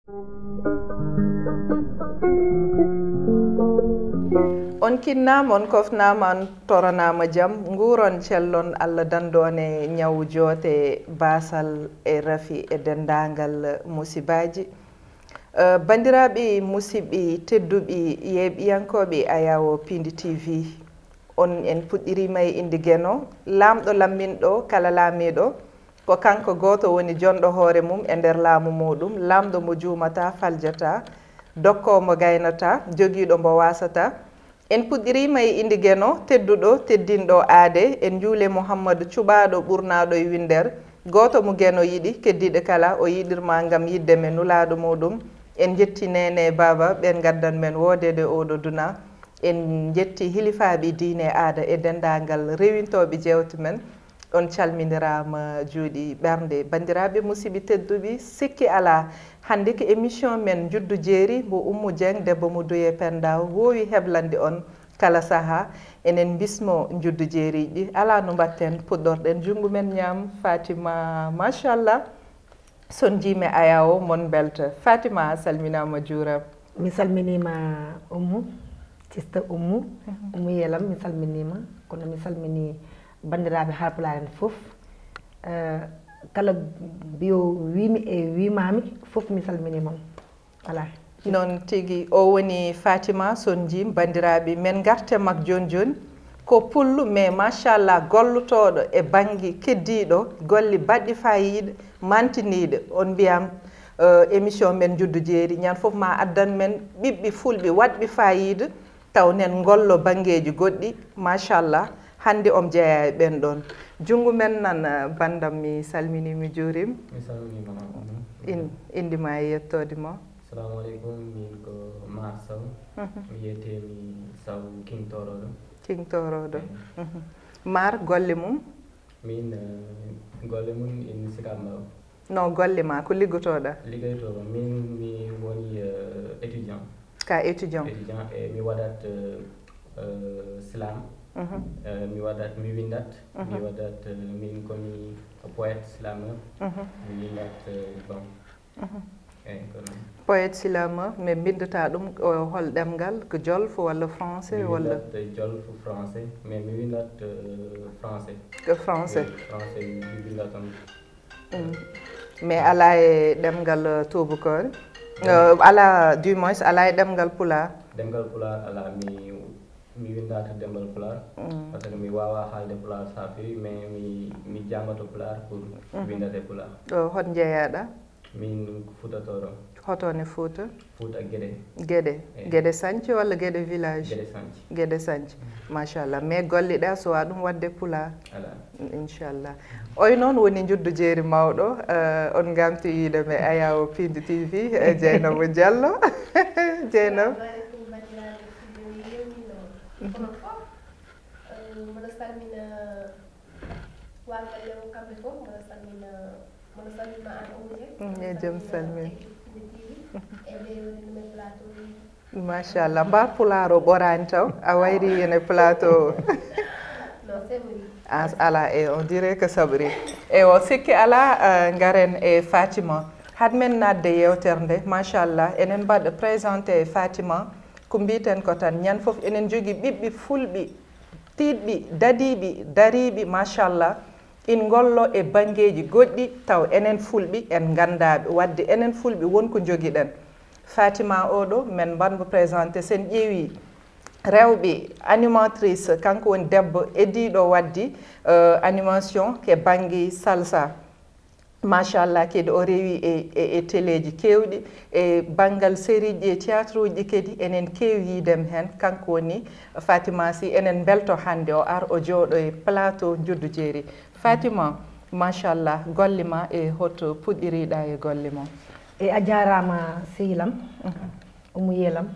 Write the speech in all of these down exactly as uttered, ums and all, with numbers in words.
On kinnaama, on kofnaama, on toronaama jam. Nguuron, cellon, Allah dandu on e ñawu, joote, baasal e rafi e denndaangal musibaaji. Eh, banndiraaɓe musidɓe tedduɓe, yeeɓiyankooɓe Ayaawo Pindi T V, on en puɗɗiriima e innde Geno, laamɗo lamminɗo kala laamiiɗo. Ko kanko gooto woni jonɗo hoore mum e nder laamu muuɗum, laamɗo mo juumataa, faljataa, dokkoowo mo gaynataa, jogiiɗo mbo waasataa. En puɗɗiriima e innde Geno, tedduɗo, teddinɗo aade. En njuule Muhammadu cuɓaaɗo, ɓurnaaɗo e winnder, gooto mo Geno yiɗi, keddiiɗo kala o yiɗirma ngam yiɗde men nulaaɗo muuɗum. En njetti neene e baaba, ɓeen ngaddan men woodeede ooɗo duna. En njetti hilifaaɓe diine, aada e denndaangal rewintooɓe jeewte men. On calminiraama juuɗe ɓernde. Banndiraaɓe musidɓe tedduɓe, sikki alaa, hannde ko émission men Njuddu Jeeri mbo Oumou Dieng, debbo mo Douye Penda, woowi heblande on kala sahaa. Enen mbismo Njuddu Jeeriiji, alaa no mbaɗten, puɗɗorɗen junngo men ñaam. Fatima, machallah, son njiimi Ayaawo, mon mbelta. Fatima, a salminaama, juuraama. Mi salminiima Oumou, sista Oumou, Oumou Yelam, mi salminiima, kono mi salmini banndiraaɓe Haalpulaar en fof. Eh, kala mbiyo wiimi e wiimaami fof, mi salminiima. Voilà. Noon tigi, o woni Fatima Son Njiim, banndiraaɓe. Men ngarte mak jooni jooni. Ko pullo, mais machallah, gollotooɗo e bannge keddiiɗo, golle baɗɗe faayiida, mantiniiɗe. On mbiyam, eh, émission men Njuddu Jeeri, ñande fof ma addan men ɓiɓɓe fulɓe waɗɓe faayiida, taw nen ngollo banngeeji goɗɗi, machallah. Hannde omo jeyaa e ɓeen ɗoon. Junngo men nan, eh, banndam, mi salminii, mi juuriima. Mi salminiima, Mamadou. In-, innde ma e yettoode ma. Salamu aleykum, min ko Maar Sow. Mhm. Mi wiyetee-mi Sow King Toroɗo. King Toroɗo. Eey. Mhm. Maar, golle mum? Min, eh, golle mum in Sicap Mbao. No golle ma, ko liggotooɗa? Liggotoo, min mi woni, eh, étudiant. Ka étudiant? Étudiant, e mi waɗat, eh, eh, slam. Mhm. Eh, mi waɗat, mi windat. Mhm. Mi waɗat, eh, min ko mi poète slameur. Mhm. Mi windat, eh, bon. Mhm. Eey, ko noon. Poète slameur, mais mbinndata ɗum, o, hol ɗemngal, ko jolf walla français walla? Mi windat, eh, jolf, français, mais mi windat, eh, français. Ko français? Oui, français, mi windat tan. Mm. Mais alaa e ɗemngal, eh, tuubakoore? Ɗem- Eh, alaa, du moins, alaa e ɗemngal pulaar? Ɗemngal pulaar alaa, mi, mi winndaata ɗemngal pulaar. Mm. Parce que mi waawaa haalde pulaar so feewi, mais mi, mi janngoto pulaar pour, mhm, winndade pulaar. Ɗo hol njeyaa-ɗaa? Min ko Fuuta Tooro. Hoto ne Fuuta? Fuuta Geɗe. Geɗe. Eey. Geɗe Sañci walla Geɗe village? Geɗe Sañci. Geɗe Sañci. Mm. Machallah. Mais golle ɗe a suwaa ɗum waɗde pulaar? Alaa. Inchallah. Oy noon woni Njuddu Jeeri mawɗo. Eh, on ngamti yiide me Ayaawo Pindi T V, eh, Dieynaba Diallo. Dieynaba. Salamu aleykum, banndiraaɓe. Miɗo yewnino. Kono fof, eh, mboɗo salmina waa galle o kamɓe fof, mboɗo salmina, mboɗo salmina aan Oumou Dieng. Mm, yo jam salmin. Équipe Pindi T V, e ɓe woni ɗum e plateau. Machallah, mbar pulaar o ɓoraani taw, a wayri ene plateau o. Non, c'est vrai. Ah, alaa, e, on dirait que saɓri. E o sikki alaa, eh, ngaren e Fatima. Had men naatde yeewtere nde, machallah, enen mbaɗa présenté e Fatima. Ko mbiten ko tan, ñande fof enen njogii ɓiɓɓe fulɓe, tiiɗɓe, dadiiɓe, dariiɓe, machallah. In ngollo e banngeeji goɗɗi, taw enen fulɓe en nganndaa ɓe. Waɗde enen fulɓe won ko njogiɗen. Fatima oɗo, men mbaɗ mbo présenté, sen ƴeewi rewɓe animatrice, kanko woni debbo ediiɗo waɗde, eh, animation ke bannge salsa. Machallah, kadi o rewi e, e, e teleeji keewɗi, e banngal sérieji e théâtre uji kadi, enen keewi yiidem heen. Kanko woni Fatima Sy, enen mbelto hannde o ar o jooɗo e plateau Njuddu Jeeri. Fatima, machallah, golle ma e hoto puɗɗiriɗa e golle ma? E a jaaraama sehil am, mhm, Oumou Yelam.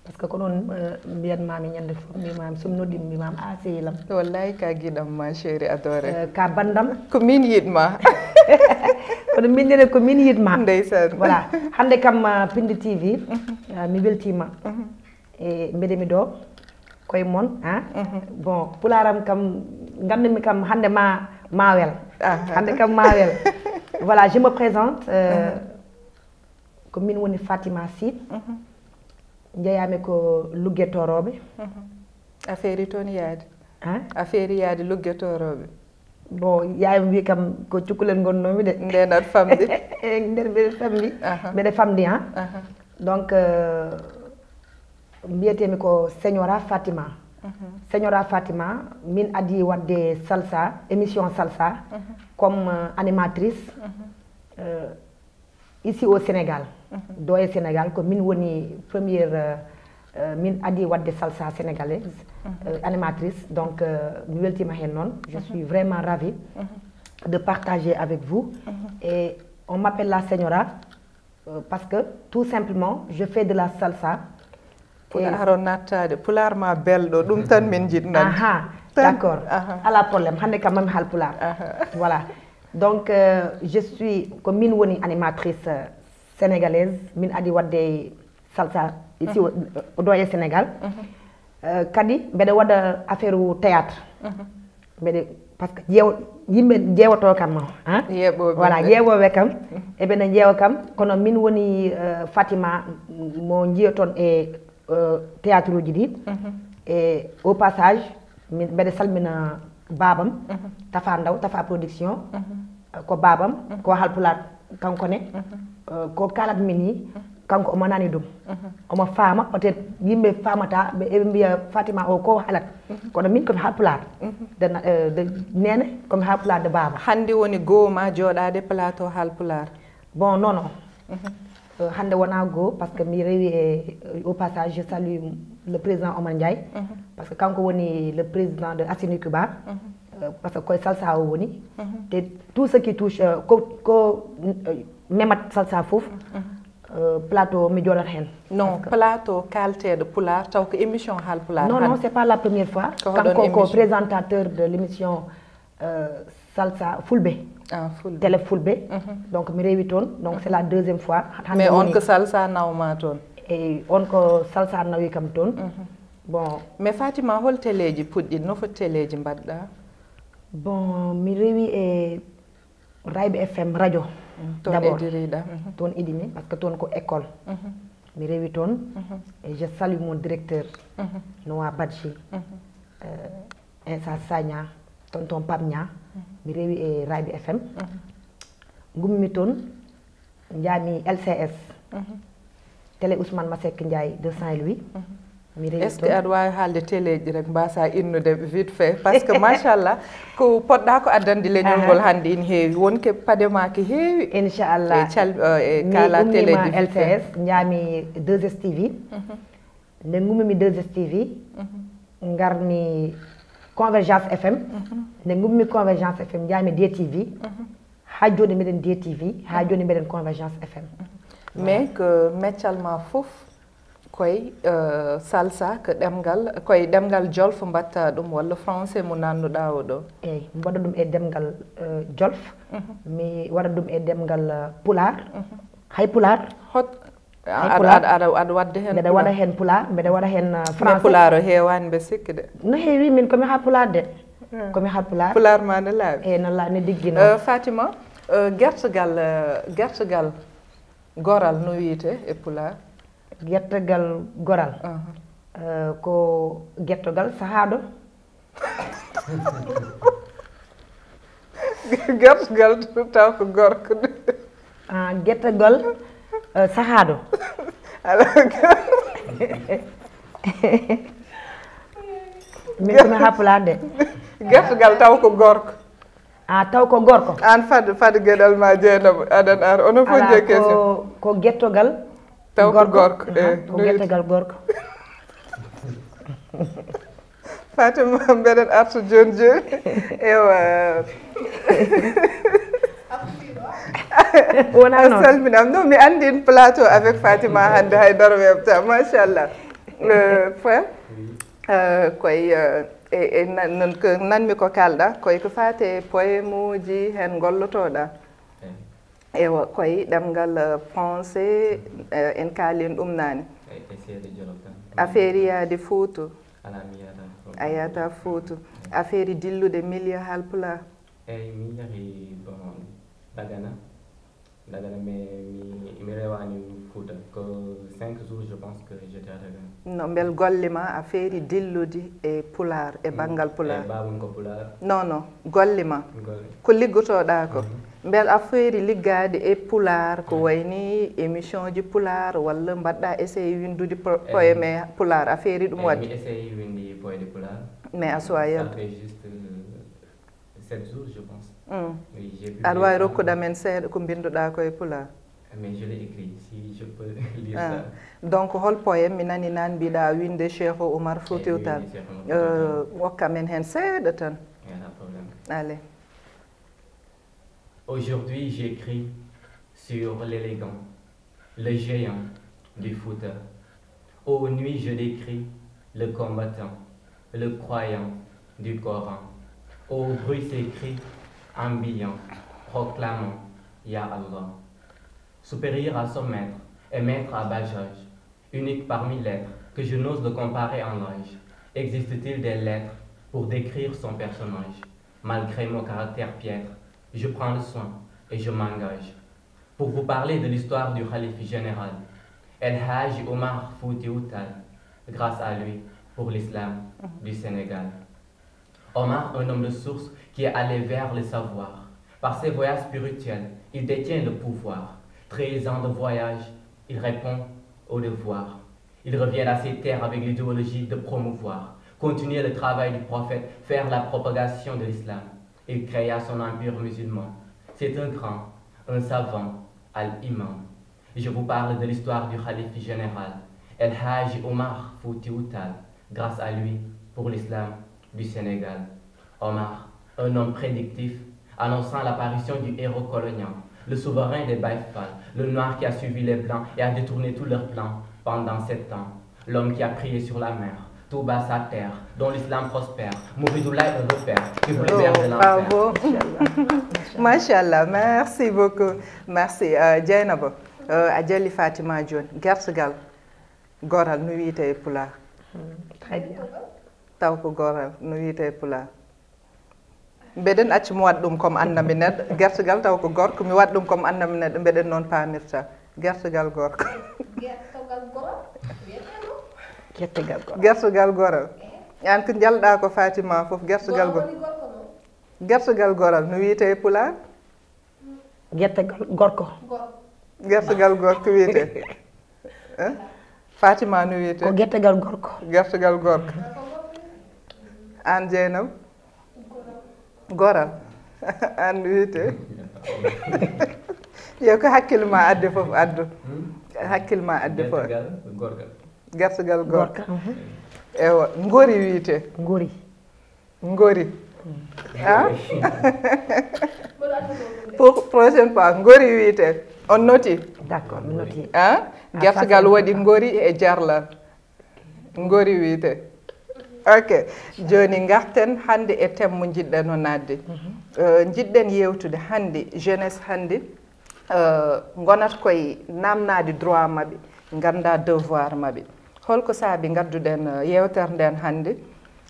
Parce que ko ɗoon, eh, mbiyatmaami ñande fof, mbimaami, so mi noddii, mbimaami, "Ah, sehil am." Wallahi, ka giɗam ma, chéri adoré. Eh, ka banndam. Ko min yiɗma. Kono min nene ko min yiɗma. Ndeysaan. Voilà. Hannde kam, ah, Pindi T V, mhm, ah, mi weltiima. Mhm. E mbeɗe mi ɗo, koye mon, ah. Mhm. Bon, pulaaram kam, nganndu-mi kam, hannde ma, ma wel. Aha. Hannde kam ma wel. Voilà, je me présente, euh, mhm, Ko min woni Fatima Sy. Njeyaami ko Lugge Toorooɓe. A feeri toon yaade? Hein? A feeri yaade Lugge Toorooɓe? Bon, yaay mbi kam ko cukkulel ngonnoomi de. Ndeen aɗa famɗi? Nder mbiɗa famɗi. Aha. Mbiɗa famɗi, hein? Aha. Donc, euh, mbiyetemi ko Señora Fatima. Señora Fatima, min adi wadde salsa, émission salsa, comme euh, animatrice euh, ici au Sénégal. Doye Sénégal, ko min woni première euh, euh, min adi wadde salsa sénégalaise euh, animatrice. Donc euh, mi weltima hen noon. Je suis vraiment ravie de partager avec vous. Et on m'appelle la Señora euh, parce que tout simplement je fais de la salsa. Pulaar o nattaade pulaar ma belɗo, ɗum tan min njiɗ nande. Aha, d'accord. Ala problème, hannde kam mami haal pulaar. Voilà. Donc euh, je suis, ko min woni animatrice euh, sénégalaise, min adi wadde salsa ici au- au Doye Sénégal. Euh, kadi mbeɗa waɗa affaire u théâtre. Mbeɗa, parce que ƴeew yimɓe ƴeewoto kam, hein? Yeeɓooɓe Voilà, ɓe. Ƴeewooɓe kam, eɓena ƴeewa kam, kono min woni euh, Fatima mo njiyoton e euh, théâtre uji ɗi. E au passage min mbeɗa salmina babam, Tafa Ndaw, Tafa Production. Euh, ko babam, ko haalpulaar kanko ne. Euh, ko kaalatmi ni, kanko omo nani ɗum. Omo faama, peut-être yimɓe faamata, ɓe eɓe mbiya Fatima o ko haalat. Kono min komi haalpulaar. De na- euh, de neene, komi haalpulaar de baaba. Hannde woni goo ma jooɗaade plateau haalpulaar? Bon, non, non. Euh, hannde wonaa goo, parce que mi rewi e au passage je salue le président Omar Ndiaye, parce que kanko woni le président de Asini Cuba. Euh, parce que koye salsa o woni, te tout ce qui touche euh, ko ko euh, memat salsa fof, euh, plateau mi jooɗat heen. Non, plateau kaalteeɗo pulaar taw ko émission haalpulaar? Non, non, c'est pas la première fois. Ko hoɗon Kanko ko émission? Présentateur de l'émission euh, salsa fulɓe, Ah, fulɓe. Télé fulɓe. Donc mi rewi toon, donc c'est la deuxième fois. Hannde Mais on woni- ko salsa nawma toon? E on ko salsa nawi kam toon. Bon. Mais Fatima, hol teleeji puɗɗi? No foti teleeji mbaɗɗa? Bon, mi rewi e Raybe F M radio. Toon D'abord ediriɗa? toon idimi, parce que toon ko école. Mi rewi toon. Et je salue mon directeur, Noah Badji, euh, Insa Sagna, tonton Pam Nia. Mi rewi e Raybe F M. Ngummi toon, njaami L C S, Télé Ousmane Masseck Ndiaye de Saint-Louis. Mi rewi Est-ce que toon. Aɗa waawi haalde teleeji rek, mbasa innude vite fait, parce que machallah, ko poɗɗa ko addande leñol Aha. Ngol hannde ina heewi, wonke paade ma ko heewi. Inchallah. E cal- euh, e Mi kala ummima teleeji vite fait. L C S, njaami deux S T V. Nde ngummimi deux S T V, ngarmi Convergence F M. Nde ngummi Convergence F M, njaami D T V. Haa jooni mbiɗen D T V, haa jooni mbiɗen Convergence F M. Mais ko meccal ma fof koye euh, salsa, ko ɗemngal, koye ɗemngal jolf mbaɗta ɗum walla français mo nannuɗa o ɗo? Eyi, mi waɗa ɗum e ɗemngal euh, jolf. Mi waɗa ɗum e ɗemngal euh, pulaar. Hay pulaar. Hot Hay aɗa pulaar. Aɗa- aɗa- aɗa waɗde heen Mbeɗa pulaar? Waɗa heen pulaar, mbeɗa waɗa heen euh, Mais français. Pulaar o heewaani mbe sikki de. No heewi, min komi haalpulaar de. Komi haalpulaar. Pulaar ma no laaɓi? E no la- no diggi noon. Euh, Fatima, euh, gertogal, euh, gertogal goral no wiyetee e pulaar? Gertogal goral. Euh, ko gertogal sahaaɗo. Gertogal taw ko gorko. Ah, gertogal euh, sahaaɗo. Alors, Min komi haalpulaar de. Gertogal taw ko gorko. Ah, taw ko gorko. Aan fad fad geɗal ma Jeynaba, aɗan ar onon fof Ala, jeeyi question. Ko ko gertogal Taw ko gorko, Aha, eh, ko no gertogal gorko. Fatima, mbeɗen arta jooni jooni. Ewa. Wona noon. Salminam. Non, mi anndin plateau avec Fatima hannde, hay daro weɓta. Machallah. Euh, frère, euh, koye euh, e, e nan- nan- ko nanmi ko kalɗa, koye ko faate poème uji heen ngollotoɗa. Ewa, koye ɗemngal euh, français, euh, en kaalin ɗum naane. E seede jolof tan. Affaire yaade Fuuta. Ala mi yata. A yata Fuuta. Affaire dillude milieu haalpulaar. Eyyi, min yahi bon, Dagana. Dagana mi mi mi rewani Fouta ko cinq jours, je pense que j'étais à Dagana. No mbel golle ma a feeri dillude e pulaar e banngal pulaar? Baaba am ko pulaar. Non non, golle ma. Golle. Ko liggotoɗaa ko? Mbel a feeri liggaade e pulaar ko wayni émission ji pulaar walla mbaɗɗa essai windude poème e pulaar, a feeri ɗum waɗde? Mi essai windi poème de pulaar. Mais a suwa Ça yalde. Fait juste euh, sept jours, je pense. Mm. Oui, j'ai publié Aɗa waawi ça. Rokkude amen seeɗa ko mbinnduɗaa ko e pulaar? Mais je l'ai écrit, si je peux lire Ah. Ça. Donc hol poème mi nani naan mbiɗa winde Cheikh Oumar Foutiou Eh, Tall? Oui, Cheikh Oumar Euh, Foutiou Tall. Wokka men heen seeɗa tan. Il n'y a pas de problème. Allez. Aujourd'hui, j'écris sur l'élégant, le géant du Fouta. Aux nuits, je décris le combattant, le croyant du Coran. Aux bruits, ses cris ambiants, proclamant Ya Allah. Supérieur à son maître et maître à Bajaj, unique parmi l'être que je n'ose le comparer en l'âge, existe-t-il des lettres pour décrire son personnage? Malgré mon caractère piètre, je prends le soin et je m'engage pour vous parler de l'histoire du Khalif général, El Hadj Omar Foutiou Tall, grâce à lui pour l'islam du Sénégal. Omar, un homme de source qui est allé vers le savoir. Par ses voyages spirituels, il détient le pouvoir. Treize ans de voyage, il répond au devoir. Il revient à ses terres avec l'idéologie de promouvoir, continuer le travail du prophète, faire la propagation de l'islam. Il créa son empire musulman. C'est un grand, un savant, Al-Imam. Je vous parle de l'histoire du Khalif général, El Hadj Omar Foutiou Tall, grâce à lui pour l'islam du Sénégal. Omar, un homme prédictif, annonçant l'apparition du héros colonial, le souverain des Baye Fall, le noir qui a suivi les blancs et a détourné tous leurs plans pendant sept ans. L'homme qui a prié sur la mer, Touba sa terre, dont l'islam prospère, Mouridou Laye un repère, qui vous libère de l'enfer. Bravo. Machallah, merci beaucoup. Merci. Euh, Dieynaba, euh, a jalli Fatima jooni. Gertogal goral no wiyetee e pulaar? Très bien. Taw ko goral no wiyetee e pulaar? Mbeɗen acci mi waɗa ɗum comme annami neɗɗo. Gertogal taw ko gorko, mi waɗa ɗum comme annami neɗɗo, mbeɗen noon paamirta. Gertogal gorko. Gertogal goral wiyeteno. Gertogal gorko. Gertogal goral. An ko njalɗa ko Fatima fof gertogal Goral goral. Woni gorko noon. Gertogal goral no wiyetee e pulaar? Gertogal gorko. Gorko. Gertogal gorko wiyetee. Eh? Fatima no wiyetee? Ko gertogal gorko. Gertogal gorko. An Dieynaba? Goral. An no wiyetee? Yo ko hakkille ma adde fof addu. Hakkille ma adde fof. Gertogal gorko. Gertogal gorko. Gorko. Mhm. Ewa, ngori wiyetee. Ngori. Ngori. Ah? Pour prochaine fois, ngori wiyetee. On noti? D'accord, mi noti. Ah? Gertogal waɗi ngori e jarlal. Ngori wiyetee. Ok. Jooni ngarten hannde e thème mo njiɗɗen o naatde. Euh, njiɗɗen yewtude hannde jeunesse hannde, euh, ngonat koye naamnaade droit maɓɓe, ngannda devoir maɓɓe. Holko saabi ngadduɗen, euh, yewtere nden hannde?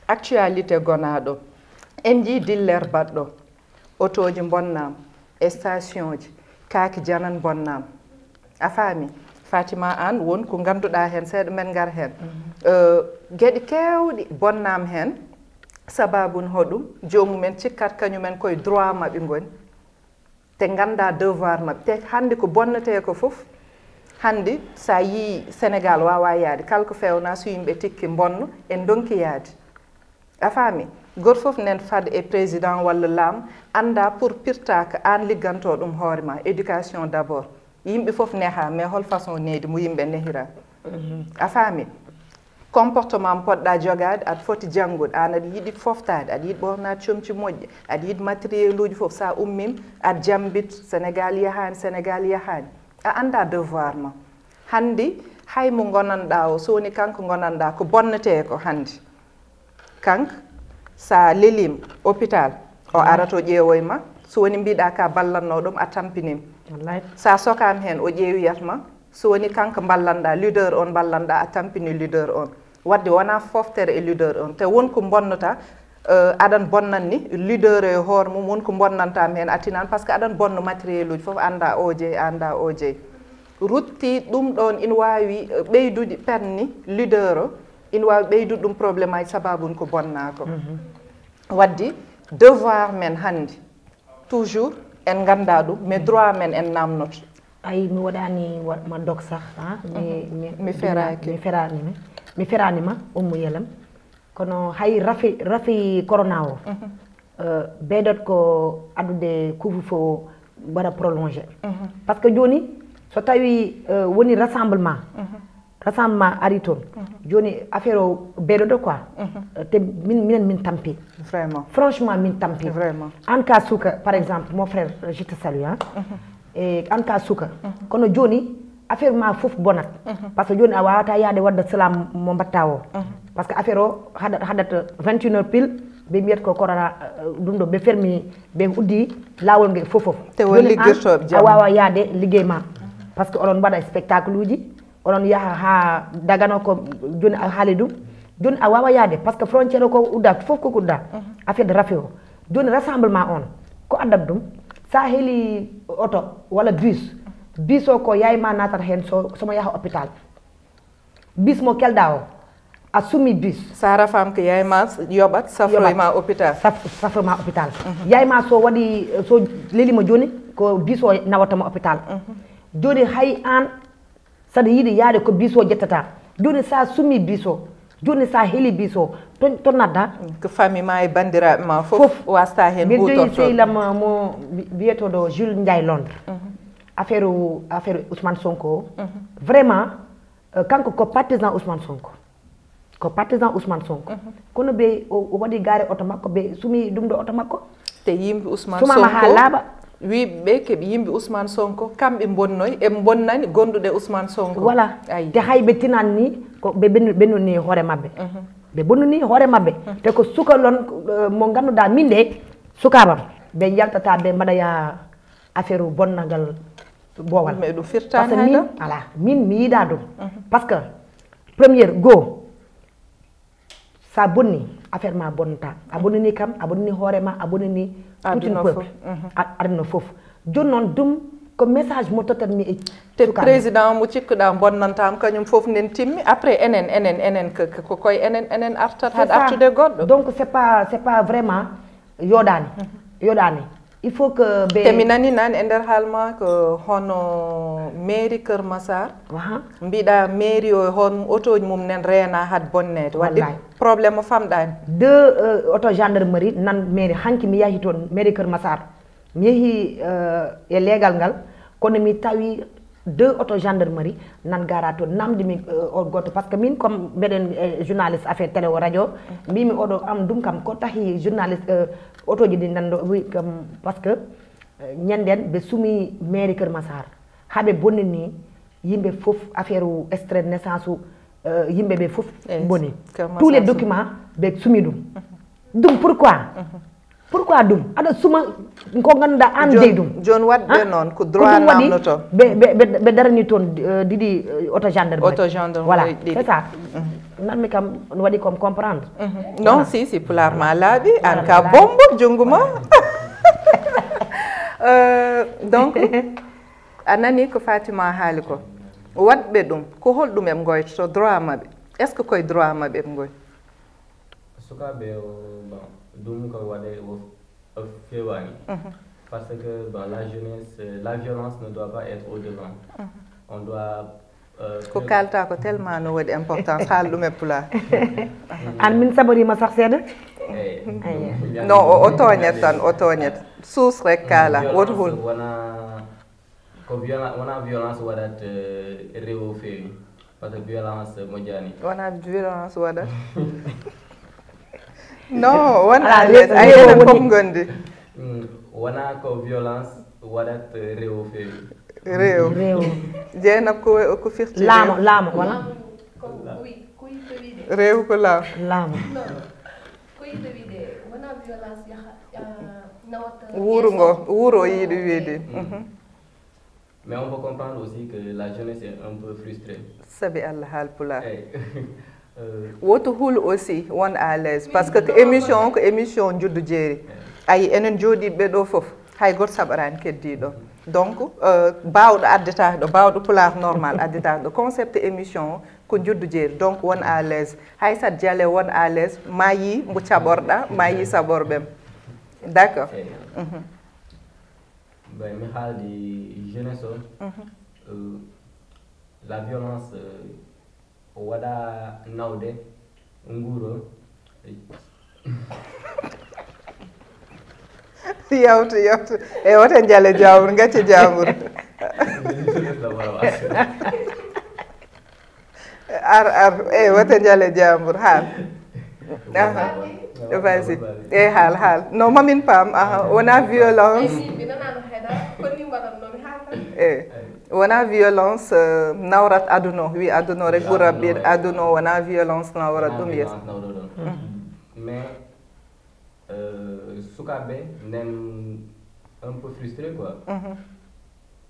Actualité gonaaɗo. En njii diller baɗɗo. Otooji mbonnaama, e stationji, kaaki janan mbonnaama. A faami? Fatima, aan won ko ngannduɗaa heen seeɗa, men ngar heen. Euh, geɗe keewɗe bonnaama heen, sabaabu no hoɗum? Joomumen cikkat kañumen koye droit maɓɓe ngoni, te ngannda devoir maɓɓe. Te hannde ko bonnetee ko fof, hannde so a yii Sénégal waawaa yahde, kala ko feewnaa so yimɓe tikki mbonno, en ndonki yahde. A faami? Gooto fof nen fad e président walla laam, annda pour pirta ko aan ligganto ɗum hoore ma, éducation d'abord. Yimɓe fof neha, mais hol façon nehdi mo yimɓe nehira? A faami? Comportement mo poɗɗa jogaade, aɗa foti janngude, aan aɗa yiɗi foftaade, aɗa yiɗi ɓornaade comci moƴƴi, aɗa yiɗi matériel uji fof, sa ummima aɗa jammbit, Sénégal yahaani, Sénégal yahaani. A annda devoir ma. Hannde hay mo ngonanɗa o, so woni kanko ngonanɗa ko bonnetee ko hannde. Kanko, sa lelima hôpital, o arata o ƴeewoy ma. So woni mbiɗa ka ballanno ɗum, a tampinima. Wallaay. Sa sokama heen, o ƴeewiyat ma. So woni kanko mballanɗa, leader on mballanɗa, a tampini leader on. Wadde wona foftere e leader on. Te won ko bonnata, Eh, aɗan bonnan ni leader e hoore mum, won ko bonnantam heen a tinan, parce que aɗan bonno matériel uji fof, annda o jeyi, annda o jeyi. Rutti ɗum ɗon ina waawi, eh, ɓeydude perni leader o, ina waawi ɓeydude ɗum problème aji, sababu ko bonnaa ko. Waddi devoir men hannde, toujours en ngannda ɗum, mais droit men en namnoto. Ay, mi waɗani wa-, ma dog sax, ah, mi, mi, mi feraaki. Mi feraani ma, mi feraani ma, Ummu Yelem. Kono hay rafi, rafi corona o, eh, ɓeydot ko addude couvre-feu o waɗa prolongé. Parce que jooni, so tawi, eh, woni rassemblement, rassemblement ari toon, jooni affaire o ɓeydoto quoi. Eh, te min, minen min tampi. Vraiment. Franchement, min tampi. Vraiment. An ka suka, par exemple, mon frère, je te salue, hein. E an ka suka. Kono jooni, affaire ma fof bonat. Parce que jooni a waawata yaade wadde salam mo mbatta o. Parce que affaire o haɗat, haɗat vingt et une heures pile, ɓe mbiyat ko corona, eh, ɗum ɗo, ɓe fermi, ɓe uddi laawol nge fof fof. Te won jooni an, liggirtooɓe a jam. Waawa yaade liggey ma. Parce que oɗon mbaɗa spectacle uji, oɗon yaha haa Dagana ko jooni a haali ɗum. Jooni a waawa yaade, parce que frontière o ko udda, fof ko udda. Affaire de rafi o. Jooni rassemblement on, ko addat ɗum? Sa heli oto walla bus, bus o ko yaay ma natata heen so, somo yaha hôpital. Bus mo kelɗa o, a sumi bus. Sa rafama ko yaay ma yoɓat, safroy ma hôpital. Saf-, safroy ma hôpital. Yaay ma so waɗi, so lelima jooni, ko bus o nawata mo hôpital. Jooni hay an, saɗa yiɗi yaade ko bus o ƴettata. Jooni sa sumi bus o, jooni sa heli bus o, ton, ton nadda? Ko famille ma e banndiraaɓe ma fof. Fof. Wasta heen hutorto. Mbiɗo joyi sehil am mo bi-, biyeteeɗo Jules Ndiaye Londres. Affaire o, affaire Ousmane Sonko o. Vraiment, eh, kanko ko partisan Ousmane Sonko. Ko partisan Ousmane Sonko. Kono ɓe o, o waɗi gaare oto makko, ɓe sumi ɗum ɗo oto makko. Te yimɓe Ousmane Sonko. Sumama haa laaɓa. Wiiɓe ɓe keɓi yimɓe Ousmane Sonko, kamɓe bonnoy, e bonnani gonduɗe Ousmane Sonko. Voilà. Ayi. Te hay ɓe tinan ni, ko ɓe bennu-, bennuni hoore maɓɓe. Ɓe bonnuni hoore maɓɓe. Te ko suka lon, eh, mo ngannduɗaa min de, sukaaɓam, ɓe njaltata, ɓe mbaɗa ya affaire bonnangal boowal. Mais ɗum firtaani. Parce que min, hayɗo. Voilà, min mi yiɗa ɗum. Parce que, première, goo, sa bonni, affaire ma bonnata. A bonnini kam, a bonnini hoore ma, a bonnini tout un peuple. Aduna fof. A-, aduna fof. Jooni noon, ɗum ko message mo tottat mi e. Te sukaaɓe. Président mo cikkuɗa bonnantam, kañum fof nen timmi. Après, enen, enen, enen, ko, ko, ko koye enen, enen artat. C'est ça. Haɗa artude goɗɗo. Donc, c'est pas, c'est pas vraiment yoɗani. Yoɗani. Il faut que ɓe. Te mi nani nane e nder haal ma ko hono mairie Kër Massar. Aha. Mbiɗa mairie o, hon otoji mum nen reena had bonneede. Waɗde. Wallaay. Problème o famɗani. Deux, euh, auto gendarmerie nan mairie. Hanki mi yahi toon mairie Kër Massar. Mi yehi, euh, e leegal ngal, kono mi tawi deux auto gendarmerie nan gara toon, namdi mi, euh, o goto, parce que min comme mbeɗen, euh, journaliste affaire télé o radio, mbimi oɗo am ɗum kam ko tahi journaliste, euh, otoji ɗi nan ɗo, wi kam, parce que, euh, ñanden ɓe sumi mairie Kër Massar, haɓe bonnini yimɓe fof affaire u extrait de naissance u, euh, yimɓe ɓe fof. Eh, boni. Kër Massar tous les fof. Documents ɓe sumi ɗum. Ɗum pourquoi? Pourquoi ɗum? Aɗa suma ko ngannduɗaa aan jeyi ɗum. Jooni waɗɓe noon, ko droit namnoto. Ɓe, ɓe, ɓe, ɓe darani toon, euh, ɗiɗi, euh, auto gendarmerie. Auto gendarmerie. Voilà, c'est ça. Nanmi kam, no waɗi comme comprendre. Non, si, si, pulaar ma laaɓi, aan ka bombo, junngo ma. Euh, donc, a nani ko Fatima haali ko. Waɗɓe ɗum, ko holɗum eɓe ngoytoto droit maɓɓe? Est-ce que koye droit maɓɓe eɓe ngoy? Sukaaɓe o, bon, ɗum ko waɗe o, o fewaani. Parce que, bon, la jeunesse, euh, la violence ne doit pas être au devant. On doit, euh, ko kalta ko tellement no waɗi importance, haal ɗum e pulaar. An min saɓoriima sax seeɗa. Eh, non, o, o tooñat tan, o tooñat. Suus rek kaala, woto hul. Violence wona Ko viola-, wona violence waɗat, eh, rewo feewi. Parce que violence moƴƴaani. Wona violence waɗat. Non, wona. Ala, à l'aise. Rewo, ay, rewo enen fof woni ngondi. Mm, wona ko violence waɗat, eh, rewo feewi. Rewo. Rewo. Jeynab ko, ko firti laamo, rewo? Laamo, wala? Ko, oui, ko yiɗde wiide. Rewo ko laamo. Laamo. Non. Ko yiɗde wiide, wona violence yaha, ah, nawata wuuro ngo, yeeso. Wuuro o yiɗi wiide. Mais on peut comprendre aussi que la jeunesse est un peu frustrée. Sabi Allah, haal pulaar. Eyi. Woto hul aussi won à l'aise, parce que ko émission, ko émission Njuddu Jeeri. Ayi, enen jooɗiiɓe ɗo fof, hay gooto saɓraani keddiiɗo. Donc, euh, baawɗo addetaake ɗo, baawɗo pulaar normal addetaake ɗo. Concept émission o ko Njuddu Jeeri, donc won à l'aise. Hay sat jale won à l'aise, ma yi mbo caɓorɗa, ma yi saɓorɓem. D'accord. Eyi. Ben, mi haaldi jeunesse o. Euh, la violence, euh, o waɗa nawde nguuro. Yawtu, yawtu. E wote njale jaambur, ngacce jaambur. Ar, ar. E wote njale jaambur, haal. Aha. Vas-y. E haal, haal. No, mamin paam, aha. Wona violence. E wona violence, euh, nawrat aduna o. Wi aduna o rek ɓura ɓir aduna o, wona violence nawrat ɗum yeeso. Mais euh, sukaaɓe nen un peu frustré quoi.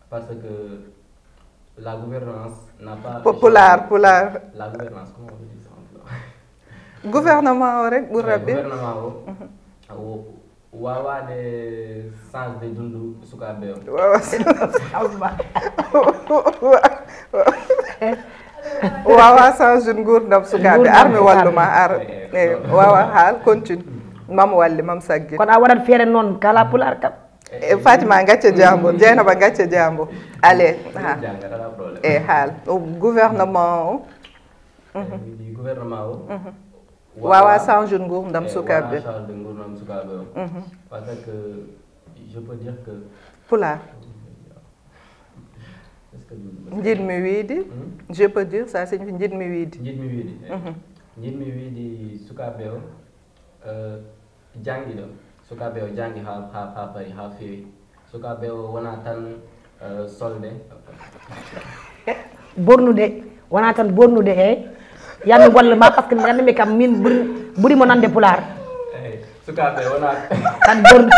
Parce que la gouvernance n'a pas Pulaar, pulaar. La gouvernance, comment on dit ça en pulaar? Gouvernement o rek ɓura ɓir. Gouvernement o, o wawaade changde dundu sukaaɓe o. Wawa wawa change nguurdam sukaaɓe. Ar mi walluma, ar. Eyi, wawa, haal, continue. Mam walle, mam sagge. Kono a waɗat feere noon kala pulaar kam. E Fatima, gacce jaambo. Jeynaba, gacce jaambo. Allez, ha. E haal. O gouvernement o. Gouvernement o. Wawa change nguurdam sukaaɓe. Change nguurdam sukaaɓe o. Parce que je peux dire que pulaar. Est-ce que njiɗmi wiide, je peux dire ça, c'est njiɗmi wiide. Njiɗmi wiide. Njiɗmi wiide sukaaɓe o, euh, janngi ɗo. Sukaaɓe o janngi ha, ha, ha paari, ha feewi. Sukaaɓe o wona tan, euh, solde. Bornude, wona tan bornude, eyi. Yami golle ma, parce que mi gandumi kam min ɓuri, ɓuri mo nande pulaar. Eyi, sukaaɓe wona tan bornude.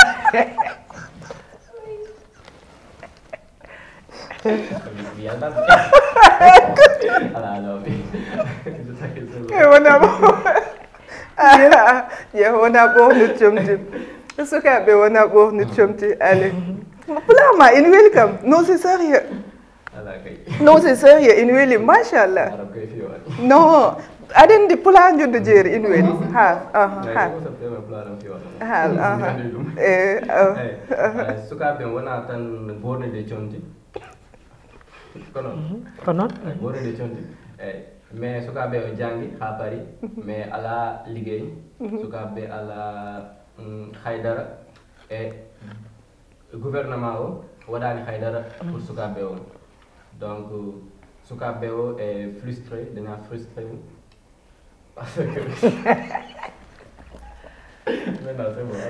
E wona ɓo. Ƴe wona ɓohno comti. Sukaaɓe wona ɓohno comti. Allez. Pulaar ma ina weli kam. Non, c'est sérieux. Non, c'est sérieux, ina weli, machallah. Non, aɗa anndi pulaar Njuddu Jeeri ina weli. Ha, aha, ha. Ha, aha. Eh, sukaaɓe wona tan bornude comti. Ko noon. Ko noon. Bornude comti. Eyi, mais sukaaɓe o janngi ha paari, mais ala liggey. Sukaaɓe ala haydara. E gouvernement o waɗaani haydara pour sukaaɓe o. Donc sukaaɓe o e frustré, daña frustré.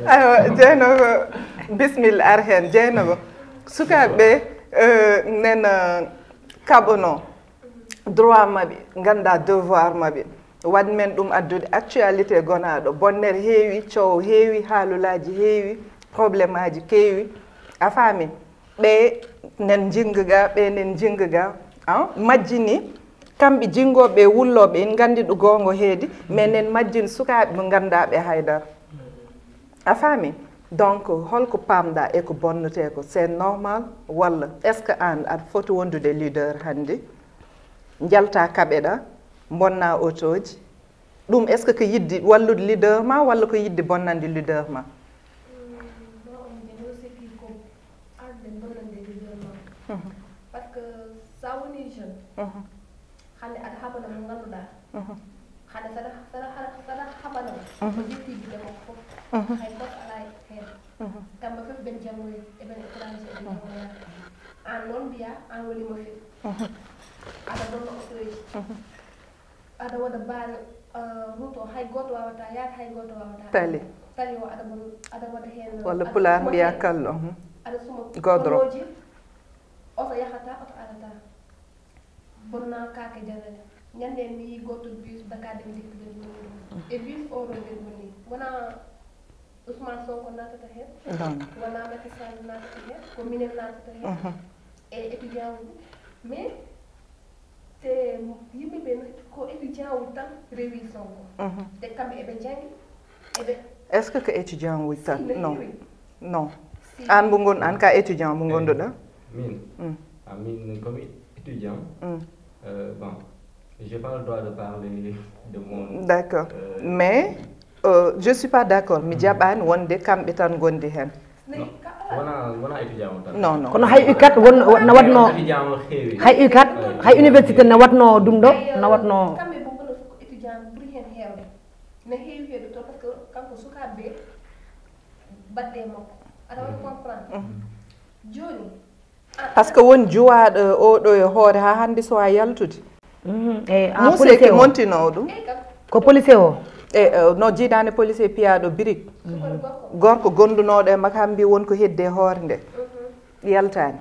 Aywa, Jeynaba, bismilla, ar heen. Jeynaba, sukaaɓe ɓe, euh, nena kaɓono droit maɓɓe, ngannda devoir maɓɓe. Waɗ men ɗum addude actualité gonaaɗo. Bonnere heewi, coow heewi, haalulaaji heewi, problème aji keewi. A faami? Ɓe nen njinga ga, ɓe nen njinga ga. An majjini kamɓe jinngooɓe e wullooɓe, en nganndi ɗo goongo heedi, mais nen majjini sukaaɓe ɓe ngannda ɓe haydara. A faami? Donc holko paamɗa e ko bonnetee ko? C'est normal walla est-ce que aan aɗa foti wondude leader hannde? Njalta kaɓeɗa, mbonna otooji. Ɗum est-ce que ko yiɗde wallude leader ma walla ko yiɗde bonnande leader ma? Bon, on dirait aussi que ko arde bonnande leader ma. Parce que sa woni jeune, hannde aɗa haɓana mo ngannduɗaa. Hannde saɗa saɗa saɗa haɓana mo, ko ƴetti gite makko fof. Hay gooto alaa heen. Kamɓe fof ɓen janngoyi, eɓen étranger, eɓen janngoya. Aan noon mbiya aan woni mo few. Aɗa bonna otooji. Aɗa waɗa baane, route o hay gooto waawata yaade, hay gooto waawata. Tali. Tali o aɗa bon aɗa waɗa heen. Walla pulaar mbiya kallo. Aɗa suma godoro. Oto yahata, oto arata. Bonna kaake janane. Ñande mi yi gooto bus Dakar Dem Dikk nder woni ɗo. E bus o ɗo nder woni. Wona Ousmane Sonko naatata heen. Wona Macky Sall naatata heen. Ko minen naatata heen. E étudiant uji. Mais te yimɓe ɓe ko étudiant. Étudiant uji tan rewi Sonko. Mhm. Te kamɓe eɓe njanngi, eɓe Est-ce que ko étudiant uji tan? Si, no Non. heewi. Non. Si. Aan mbo ngon an ka étudiant mbo ngonduɗa? Min Mm. Ah, min comme étudiant, Mm. euh, bon, j'ai pas le droit de parler de mon... D'accord. euh, Mais euh, je suis pas d'accord. Mi jaɓaani wonde kamɓe tan ngondi heen. Non, wona wona étudiant o tan. Non, non. Kono hay ukat won na watno Étudiant o heewi. Hay ukat hay université na watno ɗum ɗo na watno Kamɓe bo kono fof ko étudiant ɓuri heen heewde. Ne heewi heewde toon par ce que kanko sukaaɓe ɓe baɗde e makko. Aɗa waɗi comprendre? Jooni Parce que won juwaaɗo oɗo e hoore haa hannde so a yaltude. Mhm, e a Muuse policier ki o montinoo ɗum. Ko policier o E euh, no jiidaani policier piyaaɗo birik. Gorko gondunooɗo e makko haa mbi won ko hedde e hoore nde. Yaltaani.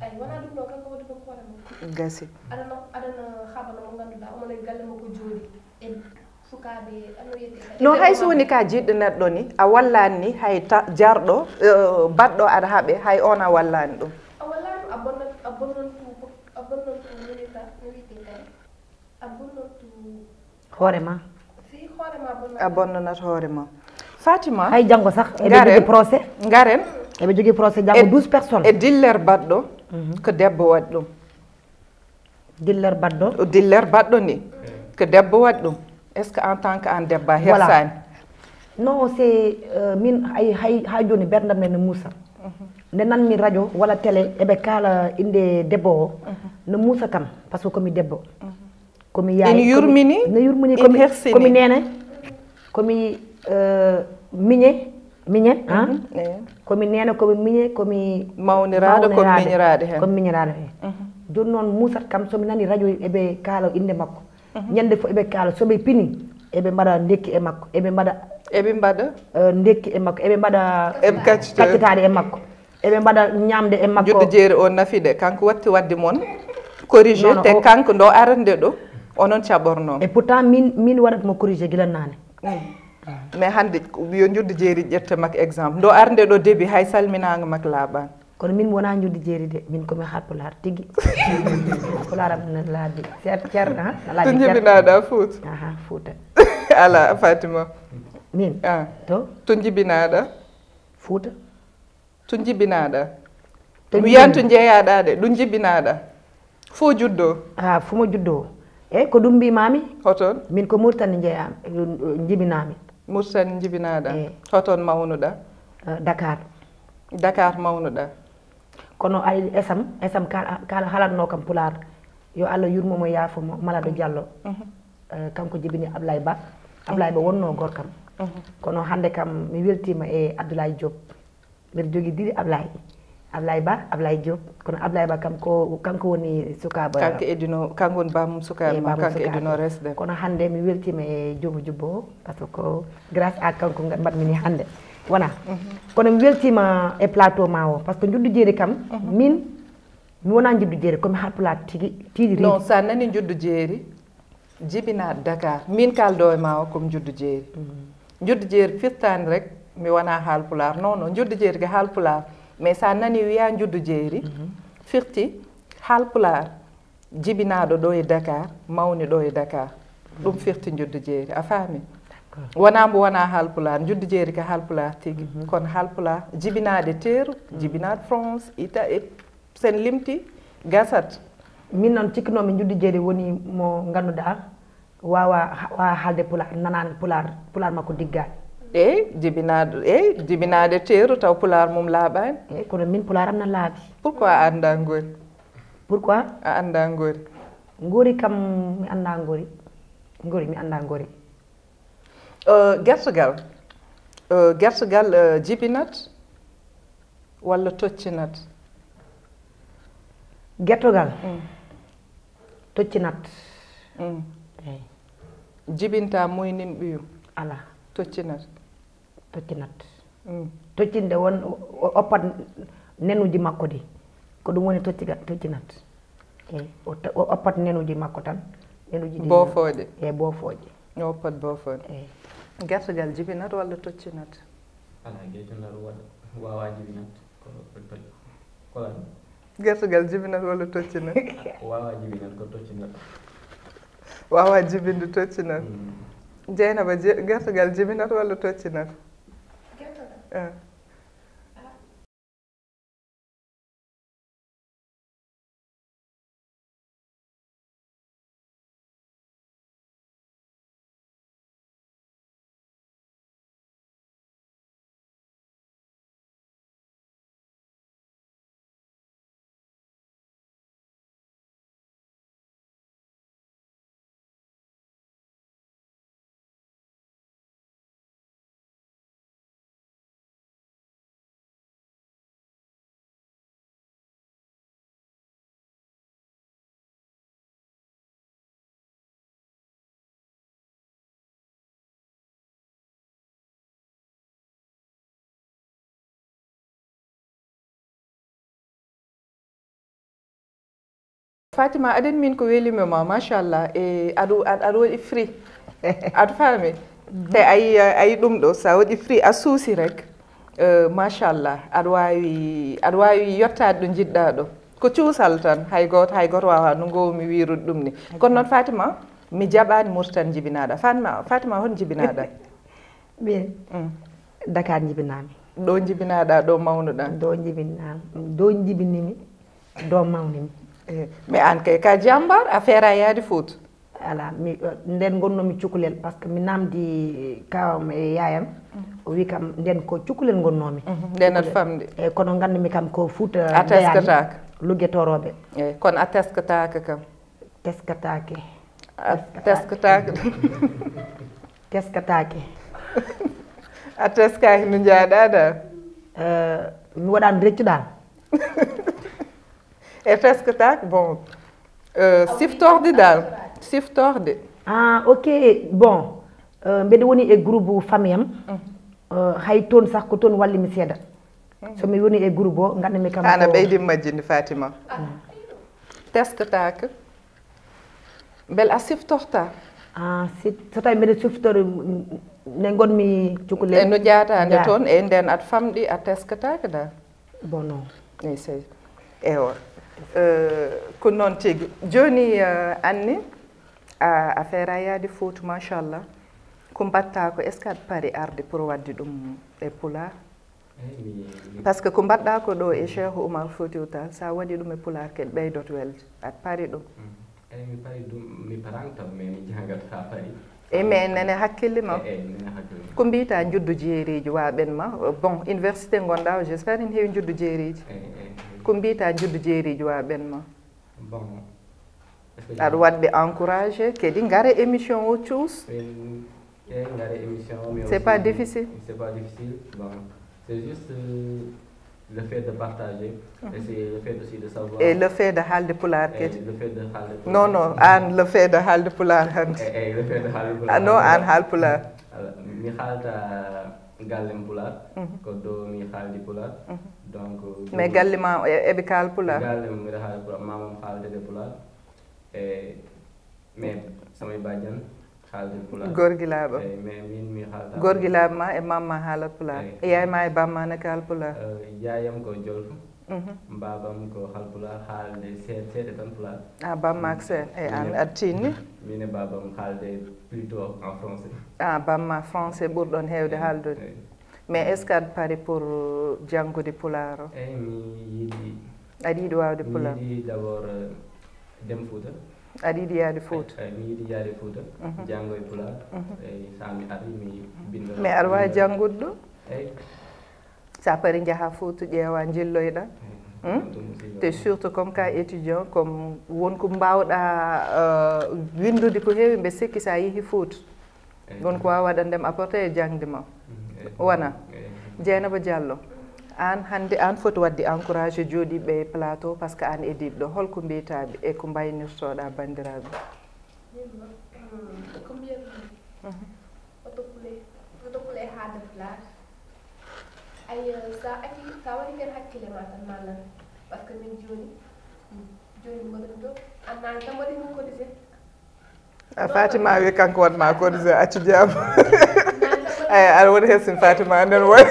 Ay wona ɗum ɗo kanko waɗi ɗum hoore mum. Gasi. Aɗana aɗana haɓana mo ngannduɗaa omo nani galle makko jooɗi e sukaaɓe ano yette kadi. No hay so woni ka jiɗɗo neɗɗo ni a wallaani ni hay ta- jarɗo euh, baɗɗo aɗa haɓe hay on a wallaani ɗum. A wallaani a bonnat a bonnantu a bonnantu minita no wiyte kay a bonnantu hoore ma si hoore ma bonnat. A bonnanat hoore ma. Fatima. Hay janngo sax eɓe Ngaren. Jogii procès Ngaren. Eɓe jogii procès janngo douze personnes. E diller baɗɗo ko debbo waɗi ɗum. Diller baɗɗo. Diller baɗɗo ni ko debbo waɗi ɗum. Est-ce que en tant que an debbo a Voilà. Hersaani? Non c'est euh, min hay hay ha joni berndam ne no muusa. Nde nan mi radio wala télé eɓe kaala inde debbo o no muusa kam par ce que komi debbo. Komi yaay Ina yurmini, no yurmini ina komi hersini. Komi nene komi euh, miñe miñe ha Eyi. Komi nene komi miñe komi Mawniraaɗo, komi mawniraaɗo. Miñiraaɗo heen. Komi miñiraaɗo heen. Joni noon muusat kam somi nani radio eɓe kaala inde makko. Ñande fof eɓe kaala soɓe pini eɓe mbaɗa ndekki e makko eɓe mbaɗa Eɓe mbaɗa. eh, ndekki e makko eɓe mbaɗa Eɓe kaccita. Kaccitaade e makko eɓe mbaɗa ñamde e makko. Juddu jeeri o nafi de kanko watti wadde mon corrigé. Non, non, Te o- kanko ndo arande ɗo onon caɓorno. Et pourtant min min waɗat mo corrigé gila nane. Mais hannde yo juddu jeeri ƴette mak exemple ndo arde ɗo début hay salminaango mak laaɓaani. Kono min wona juddu jeeri de min komi haalpulaar tigi. Haalpulaar am na laabi cer cer ha na To laabi cer. Njibinaaɗa Fuuta? Aha Fuuta. Ala Fatima. Min Ah. To To njibinaaɗa? Fuuta. To njibinaaɗa? To Wiyan njibin- to njeeyaaɗa de ɗo njibinaaɗa? Fo juddoo? Ha fo mo juddoo. Eyi ko ɗum mbimami. Hoton? Min ko Murtani njeeyami jibinami. Murtani njibinaaɗa? Eyi. Hoton mawnuɗa? Eh, Dakar. Dakar mawnuɗa? Kono ay esam esam kala kala halatno kam pulaar. Yo Allah yurmomo yaafomo Malado Diallo. Eh, kanko jibini Ablaye Ba. Ablaye Ba wonno gorkam. Kono hannde kam mi weltima e Abdoulaye Diop. Mbiɗa jogii ɗiɗi Ablaye. Ablaye Ba, Ablaye Diop. Kono Ablaye Ba kam ko kanko woni sukaaɓa. Kanko edino kanko woni bamum sukaaɓe ma kanko edino resde. Kono hannde mi weltima e jomu jubbo o par ce que grâce à kanko mbaɗmi ni hannde. Wona. Kono mi weltima e plateau ma o par ce que juddu jeeri kam min mi wona juddu jeeri komi haalpulaar tigi tiiɗi. Non sa nani juddu jeeri jibinaaɗo Dakar min kaldo e ma o komi juddu jeeri. Juddu jeeri firtani rek mi wona haalpulaar non non juddu jeeri ko haalpulaar. Mais sa nani wiya juddu jeeri firti haalpulaar jibinaaɗo ɗo e Dakar mawni ɗo e Dakar. Ɗum firti juddu jeeri a faami? Wona mbo wona haalpulaar juddu jeeri ko haalpulaar tigi kono haalpulaar jibinaaɗe teeru jibinaaɗo France ita e sen limti gasat. Min noon cikkinomi juddu jeeri woni mo ngannduɗaa wawa wawa haalde pulaar nanani pulaar pulaar makko diggaani. Eyi jibinaaɗo eyi jibinaaɗe teeru taw pulaar mum laaɓaani. Eyi kono min pulaar am na laaɓi. Pourquoi a annda ngori? Pourquoi? A annda ngori? Ngori kam mi annda ngori. Ngori mi annda ngori. Euh, gertogal euh, gertogal euh, jibinat walla toccinat? Gertogal toccinat. Jibinta muynin ɓiyum. Ala. Toccinat. Toccinat. Toccinde won oppat nenuji makko ɗi ko ɗum woni toccigal toccinat. Eyi o oppat nenuji makko tan. Nenuji ɗi boofooje. Eyi boofooje. O oppat boofooje. Eyi. Gertogal jibinat walla toccinat? Ala gertogal waɗa wawa jibinat kono tocci kolan. Gertogal jibinat walla toccinat? Wawa jibinat ko toccinat. Wawa jibinde toccinat. Jeynaba, je- gertogal jibinat walla toccinat? Eh. Fatima, aɗen min ko welimi ma, machallah. E aɗa aɗa waɗi free. Aɗa faami? Te ayi ayi ɗum ɗo, sa waɗi free a suusi rek. Eh, machallah, aɗa wawi aɗa wawi yettaade ɗo jiɗɗa ɗo. Ko cuusal tan, hay goto hay goto wawa no gowmi wirude ɗum ni. Kono noon, Fatima, mi jaɓani Mauritanie jibinaɗa. Fatima, Fatima, hon jibinaɗa? Ɓe Dakar jibinami. Ɗo jibinaɗa, ɗo mawnuɗa? Ɗo jibinami, ɗo jibinimi, ɗo mawnimi. Eh, mais an kay ka jambar, a feera yaade Fouta. Ala, mi nden gonnomi cukalel, parce que mi namdi kawam e yayam. O wi kam nden ko cukalel gonnomi. Nden aɗa famɗi. E kono gandumi kam ko Fouta. A teskataka? Lugge toroɓe. Eyyi, kono a teskataka kam? Teskatake. A teskatake? Teskatake. A teskaki no jaaɗa da? Eh, mi waɗani reccu dal. E teskatake, bon, eh, siftorde dal. Siftorde. Ah, ok. Bon, eh, mbeɗa woni e groupe famille am. Eh, hay toon sax ko toon walli mi seeɗa. So mi woni e groupe o, gandumi kam ana ko ɓeydi majjinde, Fatima. Teskatake. Bel a siftorta? Ah, si so tawi mbeɗa siftoro, ne gonmi cukalel. E no jaatande toon, e nden aɗa famɗi, a teskatake da? Bon, non. Eyi, sey. Ewa. Eh, ko noon tigi. Joni, eh, Anni, a, a feera yaade Fouta, machallah. Ko mbatta ko, est-ce que aɗa pari arde pour wadde ɗum e Pulaar? Eyyi, mi, mi Parce que ko mbaɗɗa ko ɗo e Cheikh Oumar Foutiyou Tall, sa waɗi ɗum e Pulaar kadi ɓeydot welde. Aɗa pari ɗum? Mm. Eyyi, mi pari ɗum, mi parani kam, mais mi jangat ha pari. Eyyi, mais nene hakkille ma. Eyyi, eyyi, nene hakkille ma. Ko mbiyta njuddu jeereji waɓen ma? Bon, université gonɗa o, j'espère ene heewi njuddu jeereji. Eyyi, eyyi, eyyi. Ko mbiyta njuddu jeereji waɓen ma? Bon, est-ce que aɗa waɗɓe encouragé kadi ngara émission o cuus? Min, eh, ngara émission, mais c'est aussi pas difficile. C'est pas difficile. Bon, c'est juste, euh, le fait de partager. Mhm. Et c'est le fait aussi de savoir. Et le fait de haalde pulaar kadi. Le fait de haalde pulaar. Non, non, an le fait de haalde pulaar hannde. Eh, eh, le fait de haalde pulaar. Ah, non, an haal pulaar. Ala, mi haalta gallem pulaar. Mhm. Ko ɗo mi haaldi pulaar. Mhm. Donc, mais galle ma e-, eɓe kaal pulaar? Galle mum mbiɗa haala pulaar, mamam haalde pulaar. E, mais samay bajjan haalde pulaar. Gorgilaaɓe. Eyyi, mais min mi haalta. Gorgilaaɓe ma e mamma haalat pulaar. Eyyi. E yaay ma e bamma ne kaal pulaar? Eh, yaayam ko jolfo. Mhm. Babam ko haalpulaar, haalde seeɗa seeɗa tan pulaar. Ah, bamma ko seen. Eyyi, an aɗa tinni? Min e babam haalde plutôt en français. Ah, bamma français ɓurɗon heewde haaldude. Eyyi. Mais est-ce que aɗa pari pour janngude pulaar o? Eyyi, mi yiɗi. Aɗa yiɗi waawde pulaar? Mi yiɗi d'abord, euh, dem Fouta. Aɗa yiɗi yaade Fouta? Eyyi, mi yiɗi yaade Fouta. Mhm. Janngo e pulaar. Mhm. Eyyi, sa mi ari mi binndo. Mais aɗa waawi janngude ɗo? Eyyi. Sa pari njaha Fouta ƴeewa njilloyɗa. Eyyi. Hmm? Te surtout comme ka étudiant, comme wonko mbawɗa, euh, winndude ko heewi, mbe sikki sa yehi Fouta. Eyyi. Won ko wawa waɗande ma apporter e jangde ma. Mm, eyyi. Wona? Eyyi. Dieynaba Diallo, an hannde an foti waɗde encouragé jooɗiiɓe e plateau, parce que an ediɗo ɗo. Holko mbiytaɓe e ko mbaynirtoɗa banndiraaɓe? Min ma, mm, ko mbiyatmi? Mhm. Oto kule, oto kule haalde pulaar. Ay, sa acci, sa waɗi heen hakkille ma tan ma nan. Parce que min jooni, jooni mboɗon ɗo, an nani tan mboɗi min corrigé. A Fatima wi kanko waɗma corrigé, accu jam. Ay, aɗa woni hessin Fatima, nden woni.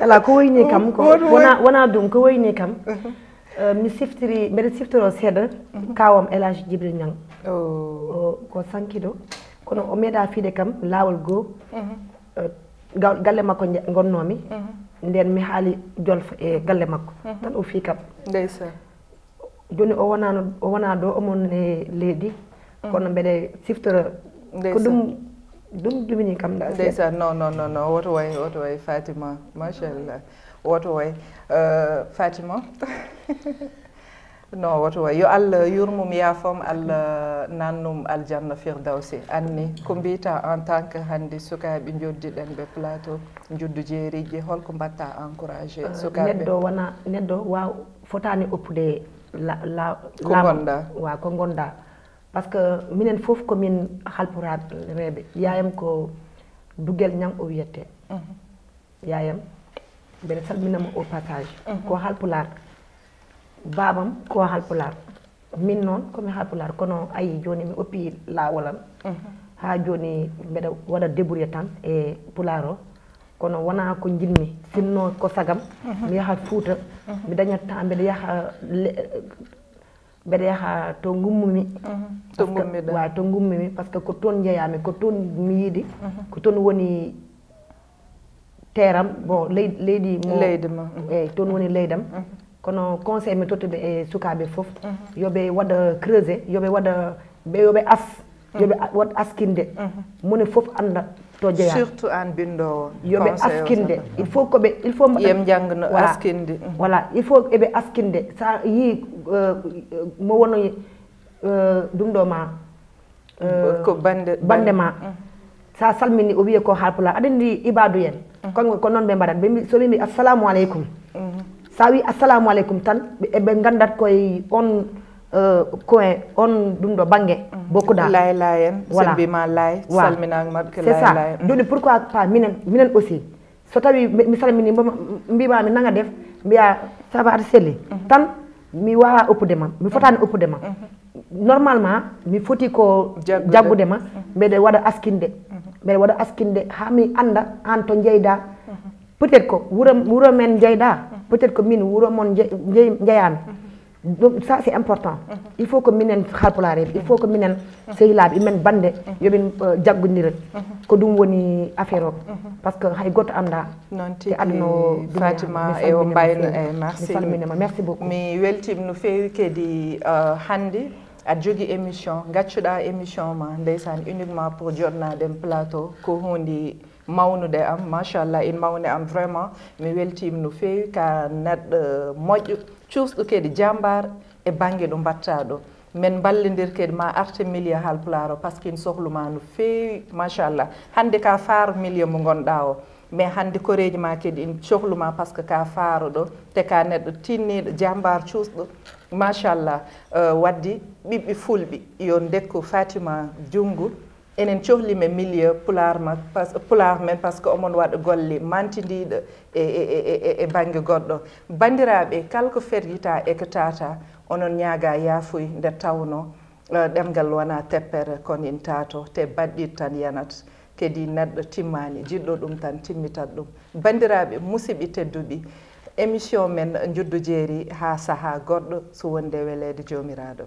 Ala, ko wayni kam, ko wona, wona ɗum, ko wayni kam. Mhm. Eh, mi siftiri, mbeɗa siftoro seeɗa, mhm, kawam El Hadj Djibril Niang. O ko sankido, kono o meeɗa fiide kam laawol goo. Galle makko ngonnoomi. Nden mi haali jolfa e galle makko, tan o fii kam. Ndeysa. Jooni o wonano o wona ɗo omon e leydi, kono mbeɗe siftora ko ɗum ɗum jumini kam. Ndeysa. Non, non, non, non, woto way, woto way, Fatima, machallah. Woto way. Fatima. Non, woto way, yo Allah yurmum, yaafam, Allah nannum aljanna firdawsi. Anni ko mbiyta en tant que hannde sukaaɓe njoddiɗen ɓe plateau, njuddu jeeriiɗi, holko mbatta encouragé sukaaɓe? Neɗɗo wona neɗɗo waaw fotaani oppude la la. Ko ngonɗa. Waaw, ko ngonɗa. Parce que minen fof ko min halpurareeɓe, yayam ko Dugel Ñang o wiyete. Yayam, mbeɗa salmina mo au passage. Ko halpulaar. Baabam ko halpulaar. Min noon komi halpulaar, kono ayi jooni mi oppi laawol am. Haa jooni mbeɗa waɗa débrouillé tan e pulaar o. Kono wonaa ko njiɗmi, sinno ko sagam mi yaha Fuuta, mi daña temps mbeɗa yaha le- mbeɗa yaha to ngummumi. To ngummiɗa. Waaw, to ngummumi, parce que ko toon njeyaami, ko toon mi yiɗi. Ko toon woni teeram, bon, leydi leydi mo. Leydi ma. Eyi, toon woni leydam. Kono conseil mi tottuɓe e sukaaɓe fof, yo ɓe waɗa creuser, yo ɓe waɗa ɓe yo ɓe as, yo ɓe waɗ askinde. Moni fof annda to jeyaa. Surtout aan binndoowo. Yo ɓe askinde. Il faut ko ɓe il faut yem njangno askinde. Voilà, il faut eɓe askinde. Sa yii mo wono ɗum ɗo ma. Ko bande bande ma. Sa salmini o wiye ko halpulaar aɗa andi ibadu en. Kon ko noon ɓe mbaɗat ɓe mbi- so ɓe mbi assalamu aleykum. Sa wi assalamu aleykum tan ɓe- ɓe gandat koye on coin, on ɗum ɗo bannge bokkuda. Lay lay en. Voilà. Sembi ma lay. Salminago maɓɓe ko lay lay en. Joni pourquoi pas minen minen aussi? So tawi mi salmini mbimami nanga def, mbiya ça va aɗa selli. Tan mi wawa oppude ma, mi fotani oppude ma. Normalement mi foti ko jaggude ma. Mbeɗa waɗa askinde, mbeɗa waɗa askinde ha mi anda an to jeyda. Peut-être ko wuro wuro men jeyda, peut-être ko min wuro mon jeyami. Ɗum ça c'est important. Il faut que minen halpulaar il faut que minen sehilaaɓe men bande yomin jaggodira. Ko ɗum woni affaire o. Parce que hay goto anda. Noon tigi. Aduna o duniya. Fatima e o mbayno e merci. Mi salminima, merci beaucoup. Mi weltima no feewi kadi. Hannde aɗa jogii émission, gaccuɗa émission ma ndeysaan uniquement pour joɗnaɗen plateau, ko hunde mawnude am, machallah, ina mawni am vraiment. Mi weltiima no feewi, ka neɗɗo moƴƴo, cuusɗo kadi, jambaar e bannge ɗo mbaɗta ɗo. Men mballondir kadi ma arte milieu halpulaar o, parce que ina sohlu ma no feewi, machallah. Hannde ka faaro milieu mo ngonɗa o, mais hannde koreeji ma kadi ina cohlu ma, parce que ka faaro ɗo, te ka neɗɗo tinniiɗo, jambaar, cuusɗo, machallah. Wadde ɓiɓɓe fulɓe yo ndokku Fatima junngo. Enen cohli men milieu pulaar ma, pulaar men, parce que omon waɗa golle mantindiiɗo e e e e bannge goɗɗo. Banndiraaɓe, kala ko ferjita e ko tata, onon ñaaga yaafuy nde tawno ɗemngal wona teppere, kono ina tato, te baɗɗiiɗo tan yanat. Kadi neɗɗo timmaani, jiɗɗo ɗum tan timmitat ɗum. Banndiraaɓe, musidɓe tedduɓe, émission men Njuddu Jeeri haa sahaa goɗɗo, so wonde weleede Joomiraaɗo.